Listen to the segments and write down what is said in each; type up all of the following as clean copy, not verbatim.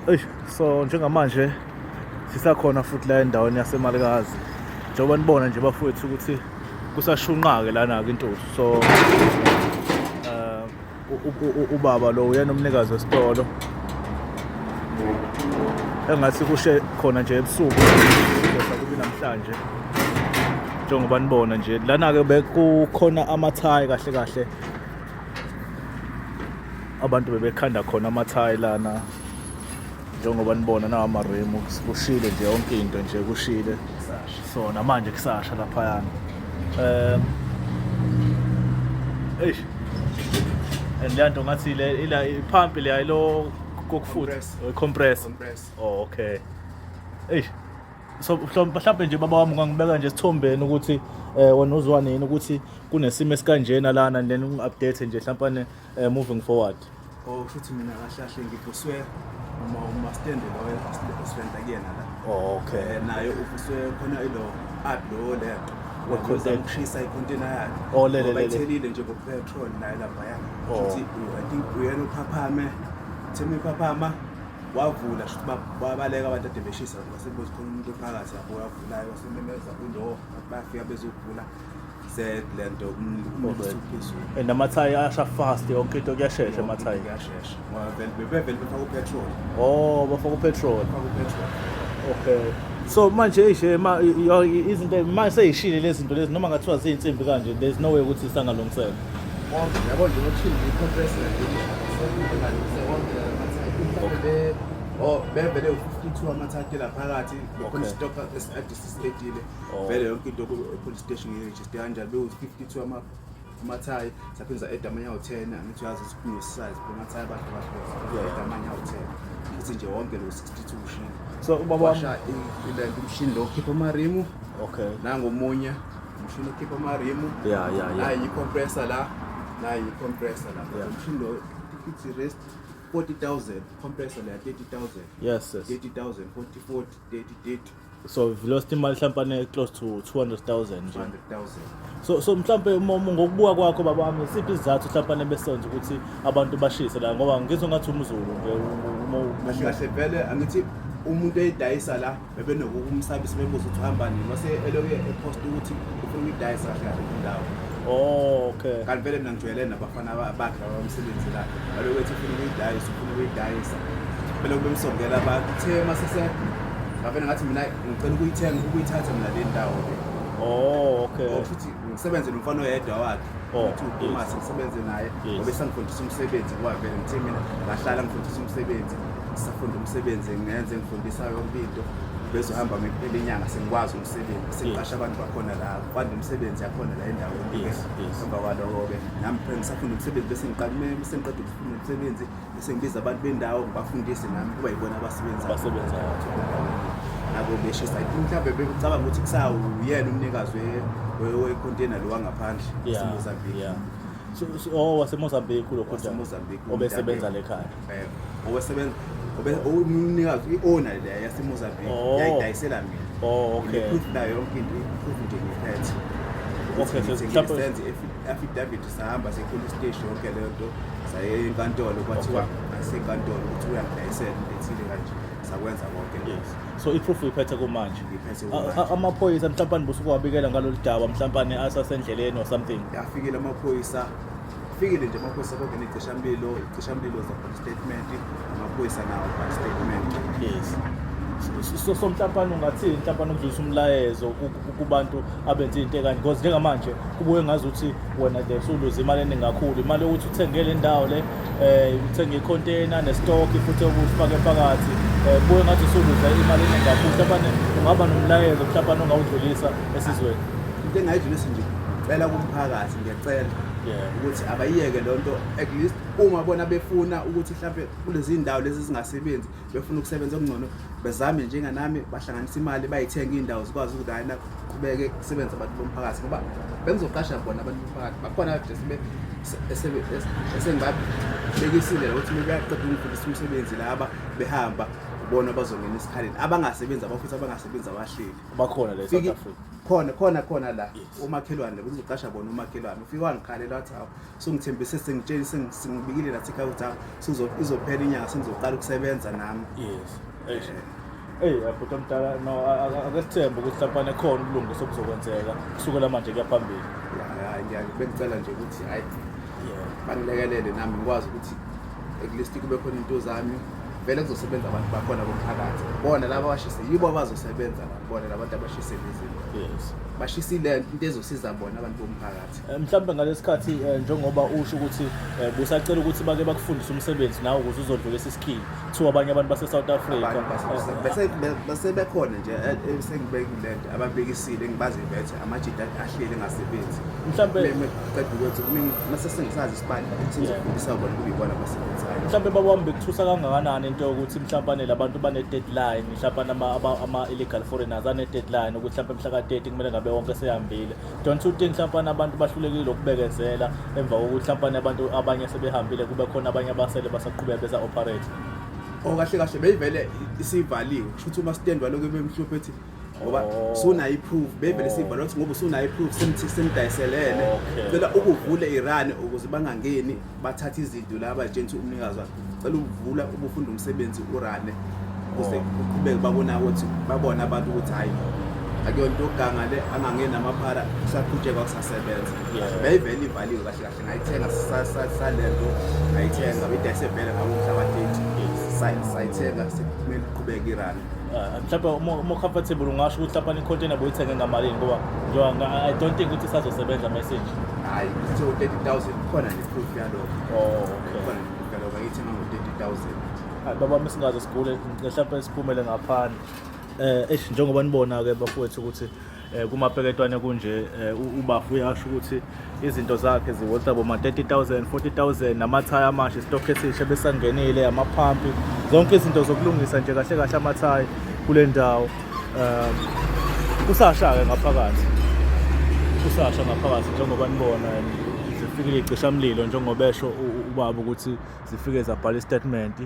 Eish, so njengamanje sisakhona futhi la endaweni yaseMalikazi. Njengoba nibona nje bafowethu ukuthi kusashunqa-ke lana-ke intuthu. So ubaba lo uyena umnikazi wesitolo. Engathi kushe khona nje ebusuku kubi namhlanje. Njengoba nibona nje lana-ke bekukhona amathayi kahle kahle. Abantu bebekhanda khona amathayi lana njengoba nibona nawa amarimu kushile nje yonke into nje kushile. So namanje kusasha laphayana. Eish. And le nto ngathi le ila iphampi le ayilo kokufutha, compress. Oh, okay. Eish. So mhlawumbe nje baba wami ungangibeka nje esithombeni ukuthi wena uzwa nini ukuthi kunesimo esikanjena lana, and then ungi-update nje mhlawumbe moving forward. Oh, kusho mina kahle kahle ngivuswe uma umastende lo esirenta kuyena la. Oh, okay. Naye uvuswe khona ilo up lo lento. We-container. Ukushisa i-container yakhe. Oh, le, le, Ngoba le, le. ithelile nje ngo-petrol naye laphaya. Oh. Futhi I think uyena uphaphame. Theme iphaphama wavula, shuthi babaleka abantu ade beshisa, basebuza khona umuntu ophakathi lapho wavulayo wasememeza kulo, bafika bezovula lento umlilo usuphezulu. And amathayi asha fast, yonke into kuyashesha amathayi. Kuyashesha ngoba vele bebevele befaka upetrol. Oh, bafaka upetrol. Befaka upetrol. Okay. So manje eish ma izinto manje seyishile lezi zinto lezi, noma ngathiwa ziyinsimbi kanje, there's no way ukuthi sangalungiseka. Konke yabo nje ngokushilo i-compressor nje konke lamathayi. Oh, bevele u-52 amathayi phakathi, bekhona stock esade sisiqedile. Oh. Vele yonke into ku-police station ngiregister kanjalo, bewu-52 amathayi, saphinde sa-add amanye awu-10. Angithi uyazi ukuthi kune-size amathayi abahlukahlukene, add amanye awu-10 futhi nje wonke lo 62 ushile. So ubaba wami Washa ilento, umshini lo okhipha amarimu. Nangomunye umshini okhipha amarimu. Nayi i-compressor la, nayi i-compressor la. Umshini lo ithi rest 40,000, compressor la 30,000. Yes. 30,000, 40, 40, 30, 30. So we've lost imali mhlawumbe close to 200,000 nje. 200,000. So mhlawumbe uma ngokubuka kwakho baba wami, isiphi isizathu mhlawumbe besenza ukuthi abantu bashise la, ngoba ngizwe ngathi umZulu nje Kahle kahle vele angithi umuntu eyidayisa la bebenokumsabisa, bebuza ukuthi uhamba nini, wase eloke epost ukuthi ufuna ukuyidayisa kahle kahle indawo. Oh, okay. Kanti vele mina ngijwayelene nabafana bakhe abamsebenzi la, baloku ethi ufuna ukuyidayisa, ufuna ukuyidayisa, belokhu bemsongela abantu. Uthe masese ngavele ngathi mina ngicela ukuyithenga, ukuyithatha mina le ndawo le. Oh, okay. Okusho ukuthi ngisebenze nomfana oyedwa wakhe. Oh, uthi uDumas, ngisebenze naye ngoba esangifundisa umsebenzi, ngoba vele ngithe mina ngahlala ngifundisa umsebenzi, sisafunda umsebenzi ngenze ngifundisa yonke into, bezohamba ngekuphela inyanga sengikwazi umsebenzi, sengiqasha abantu bakhona la, kwanda imisebenzi yakhona la endaweni. Emva kwaloko-ke nami phela ngisafunda umsebenzi, bese ngiqala sengiqeda ukufunda umsebenzi, bese ngibiza abantu bendawo ngibafundise nami, kuba yibona abasebenzayo. Abasebenzayo. Nabo beshisa. I think mhlawumbe bekucabanga ukuthi kusawuyena umnikazi we-container lo wangaphandle waseMozambique. Yeah. So oh, waseMozambique lo khona. WaseMozambique. Obesebenza lekhaya. Obesebenza umnikazi, i-owner le yaseMozambique yayidayisela mina. Oh, okay. Proof nayo yonke into, i-proof nje ngiphethe. Okay, so mhlawumbe senze affidavit, sahamba se-police station, yonke leyo nto, saye enkantolo, kwathiwa asenkantolo ukuthi uyangidayisela into ethile kanje, sakwenza konke. Yes. So i-proof uyiphethe kumanje. Ngiphethe kumanje. Amaphoyisa mhlawumbe nibusukuwabikela ngalolu daba, mhlawumbe asasendleleni or something? Afikile amaphoyisa, fikile nje amaphoyisa konke necishamlilo, icishamlilo zabhala statement, amaphoyisa nawo abhala statement. Yes. So mhlawumbe ungathini mhlawumbe ukudlulisa umlayezo kubantu abenza into ekanje, because njengamanje kubuye ngazuthi wena nje usuluza imali eningi kakhulu, imali yokuthi uthenge le ndawo le, uthenge i-container ne-stock futhi okufake phakathi, kubuye ngathi usuluza imali eningi kakhulu. Mhlawumbe ungaba nomlayezo mhlawumbe ongawudlulisa esizweni? Into engayidlulisa nje, ngicela kumphakathi, ngiyacela ukuthi abayiyeke loo nto. At least uma bona befuna ukuthi mhlampe kulezi ndawo lezi zingasebenzi, befuna ukusebenza okungcono, bezame njenganami, bahlanganise imali, bayithenge iy'ndawo, zikwazi ukuthi hhayi qhubeke kusebenze abantu bomphakathi, ngoba bengizoqasha bona abantu bomphakathi bakhona kade esengibapha Bekisile ukuthi beyaqeda ukungifundisa umsebenzi laba behamba bona bazongena esikhaleni abangasebenzi abafuthi abangasebenzi abahleli Bakhona la eSouth Africa. Khona khona khona la umakhelwane kuzoqasha bona umakhelwane ufike wangikhalela wathi hawu sungithembise sengitsheli sengibikile nathi ekhaya ukuthi hawu izophela inyanga sengizoqala ukusebenza nami. Yes. Eish. Ey bhuti omdala no ake sithembe ukuthi mhlawumbe khona ubulungiswa obuzokwenzeka kusukela manje kuya phambili. Ya ya bengicela nje ukuthi hayi bangilekelele nami ngikwazi ukuthi at least kube khona into zami vele kuzosebenza abantu bakhona bomphakathi bona laba abashise yibo abazosebenza la bona labantu abashise lezinto yes bashisile into ezosiza bona abantu bomphakathi. Mhlawumbe ngalesikhathi njengoba usho ukuthi busacela ukuthi bake bakufundise umsebenzi nawe ukuze uzodlulisa isikhili kuthiwa abanye abantu base-South Africa. Bese bese bekhona nje sengibekile lento ababekisile ngibazi bethe amajita ahleli engasebenzi. Mhlawumbe qeda ukuthi mase sengisazi isibani sengizofundisa bona kube ibona abasebenzayo. Mhlawumbe baba wami bekuthusa kangakanani into yokuthi mhlawumbe labantu bane deadline mhlawumbe ama illegal foreigners ane deadline ukuthi mhlawumbe mhla ka 30 kumele ngabe wonke sehambile. Don't you think mhlawumbe abantu bahlulekile ukubekezela emva kokuthi mhlawumbe abantu abanye sebehambile kube khona abanye abasele basaqhubeka besa operate? Oh kahle kahle beyivele isivaliwe kusho ukuthi uma stand walokhu bemhluphe ethi ngoba sunayo i-proof beyivele sivaliwe ukuthi ngoba usunayo i-proof semthi semdayiselene cela ukuvule irani ukuze bangangeni bathathe izinto la batshengisa umnikazi wakhe cela ukuvula ubufunda umsebenzi urane ukuze uqhubeke babona ukuthi babone abantu ukuthi hayi akuyona into yokuganga le angangeni namaphara kusaqhutshekwa kusasebenza beyivele ivaliwe kahle kahle ngayithenga salento ngayithenga beyidayise vele ngawo umhla ka-30 sayithenga sekumele iqhubeke irani. Mhlawumbe uma comfortable ungasho ukuthi mhlawumbe i-container boyithenge ngamalini ngoba njengoba I don't think ukuthi isazosebenza message. Hayi kuthiwa u-30,000 khona ne-proof yalokho. Oh okay. Khona ne-proof yalokho ngayithenga ngo-30,000. Hayi baba wami singaze sigule mhlawumbe siphumele ngaphandle. Eish njengoba nibona ke bafowethu ukuthi kumapeketwane kunje ubafu uyasho ukuthi izinto zakhe ziworth boma 30,000 40,000 namathaya amasha istock esisha besangenile amaphampi zonke izinto zokulungisa nje kahle kahle amathaya kule ndawo kusasha ke ngaphakathi kusasha ngaphakathi njengoba nibona zifikile icishamlilo njengoba esho ubaba ukuthi zifike zabhala istatement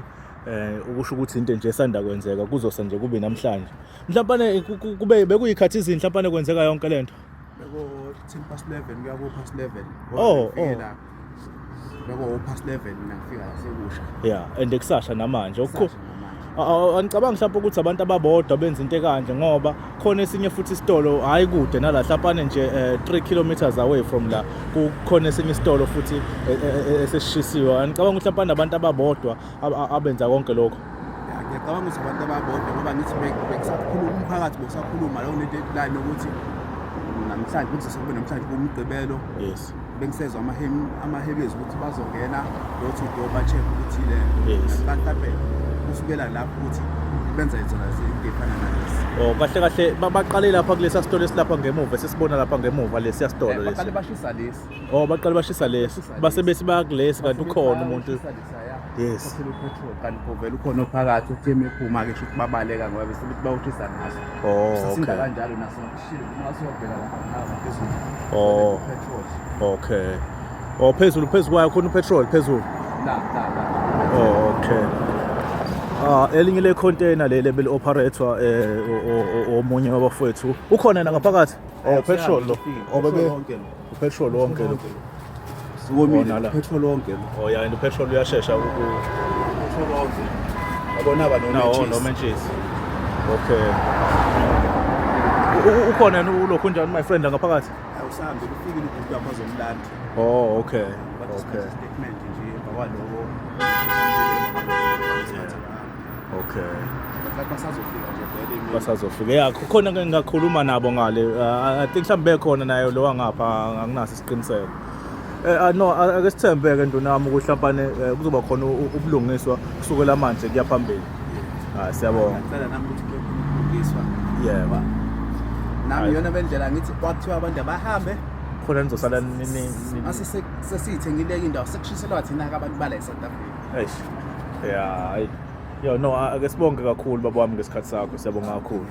ukusho ukuthi into nje esanda kwenzeka kuzosa nje kube namhlanje mhlawumbe kube bekuyikhathi izinhle mhlawumbe kwenzeka yonke lento beko 10 past 11 kuya ku past 11. Oh, oh. Beko past 11 mina ngifika sekusha. Yeah, and kusasha namanje okho angicabangi mhlawumbe ukuthi abantu ababodwa benza into ekanje ngoba khona esinye futhi isitolo hayi kude nala mhlawumbe nje 3 kilometers away from la kukhona esinye isitolo futhi eseshisiwe. Angicabangi ukuthi mhlawumbe abantu ababodwa abenza konke lokho. Ngiyacabanga ukuthi abantu ababodwa ngoba ngithi bekusakhuluma umphakathi bosakhuluma lo ne-deadline ukuthi namhlanje kuzoze kube namhlanje kumgqibelo. Yes. Bengisezwa amahebezi ukuthi bazongena door to door ba-check ukuthi le Yes. mhlawumbe kusukela lapho ukuthi benza zona into efana nalesi. Oh kahle kahle baqale lapha kulesa sitolo esilapha ngemuva sesibona lapha ngemuva lesiya sitolo lesi. Baqale bashisa lesi. Oh baqale bashisa lesi. Base bese bayakulesi kanti ukhona umuntu. Yes. Petrol kanti vele ukhona ophakathi uthi ephuma ke shuthi babaleka ngoba bese bethi bawushisa ngaso. Oh Sasinda okay. kanjalo naso shilo uma siyobheka lapha phezulu. Oh. Petrol. Okay. Oh phezulu phezulu kwayo khona upetrol phezulu. La la la. Oh okay. Elinye le container leli beli operator omunye wabafowethu. Ukhona na ngaphakathi? Oh petrol lo. Oh bebe upetrol wonke lo. Siwomile petrol wonke lo. Oh yeah, and petrol uyashesha uku petrol wonke. Yabona ba no nomentshisi. Okay. Ukhona yena ulokhu njani my friend ngaphakathi? Awusambe kufikile ubhuti wakho azomlanda. Oh okay. Okay. Statement nje emva kwaloko. Okay. Basazofika nje vele. Basazofika. Yeah, kukhona ngingakhuluma nabo ngale. I think mhlawumbe bekhona nayo lo wangapha anginaso isiqiniseko. No ake sithembeke ndunami ukuthi mhlawumbe kuzoba khona ubulungiswa kusukela manje kuya phambili. Siyabonga. Ngicela nami ukuthi kube khona ubulungiswa. Yebo. Nami yona bendlela ngithi kwathiwa abantu abahambe khona nizosala nini mase sesiyithengile indawo sekushiselwa thina ke abantu bala eSouth Africa. Eish. Yeah, hayi. Yo no ake sibonge kakhulu baba wami ngesikhathi sakho siyabonga kakhulu.